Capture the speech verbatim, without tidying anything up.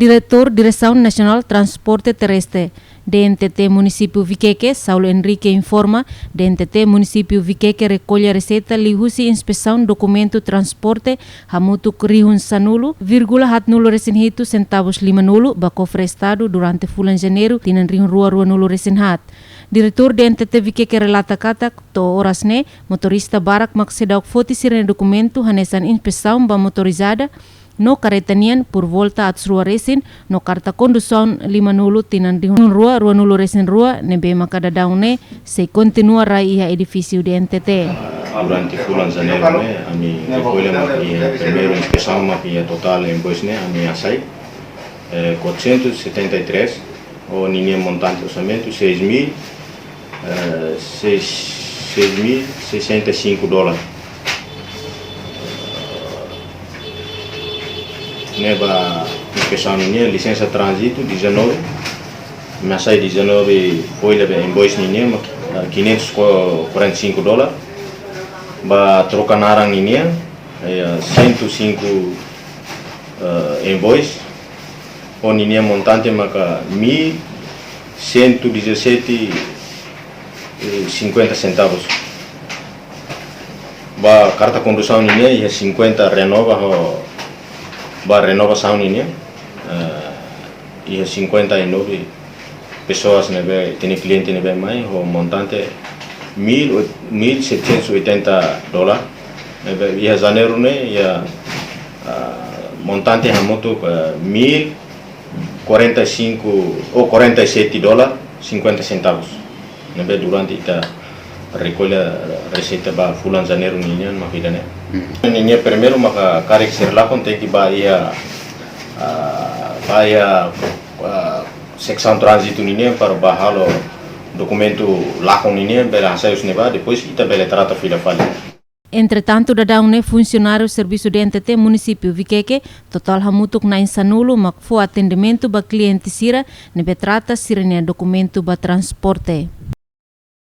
Diretór Diresaun Nasionál Transporte Terrestre, D N T T, Munisípiu Vikeke, Saulo Henrique, informa, D N T T Munisípiu Vikeke rekolla reseita liuhusi inspesaun dokumentu transporte hamutuk rihun sanulu vírgula haatnulu resin hitu sentavus limanulu ba kofre Estadu durante fulan Janeiru tinan rihun rua ruanulu resin haat. Diretór D N T T Vikeke relata katak to'o oras ne'e motorista barak mak seidauk foti sira-nia dokumentu hanesan inspesaun ba motorizada no kareta nian por volta atus rua resin no karta kondusaun limanulu tinan rihun rua ruanulu resin rua ne'ebé maka daudaun ne'e sei kontinua rai iha edifísiu D N T T. Durante fulan Janeiru ne'e, ami rekolla mak iha primeiru inspesaun mak iha totál invoice ne'e ami hasai, eh, quatrocentos e setenta e três, ho ninia montante orsamentu seis mil, eh, seis, seis mil sessenta e cinco dólar. Ne'e ba inspesaun nian, lisensa tránzitu dezanove, ami hasai dezanove folha ba invoice nian, mak, eh, quinhentos e quarenta e cinco dólar. Ba troka naran nian, eh, cento e cinco, eh, invoice, ho ninia montante maka mil cento e dezassete e cinquenta centavos. Ba karta kondusaun nian iha cinquenta renova ho ba renovasaun nian, eh, iha cinquenta e nove pessoas ne'ebé, ita-nia kliente ne'ebé mai ho montante mil, mil setecentos e oitenta dólar. Ne'ebé iha Janeiru ne'e iha, ah, montante hamutuk, eh, mil quarenta e cinco ou quarenta e sete dólar cinquenta centavos. Ne'ebé durante ita rekolla reseita ba fulan Janeiru nian mak ida-ne'e. Hmm. Ninia primeiru maka karik sira lakon tenke ba iha, ah, ba iha, ah, seksaun tránzitu nian para ba halo dokumentu lakon nian bele hasai husi ne'ebá, depois ita bele trata fila fali. Entretantu, daudaun ne'e funsionáriu servisu D N T T Munisípiu Vikeke totál hamutuk na'in sanulu mak fó atendimentu ba kliente sira ne'ebé trata sira-nia dokumentu ba transporte.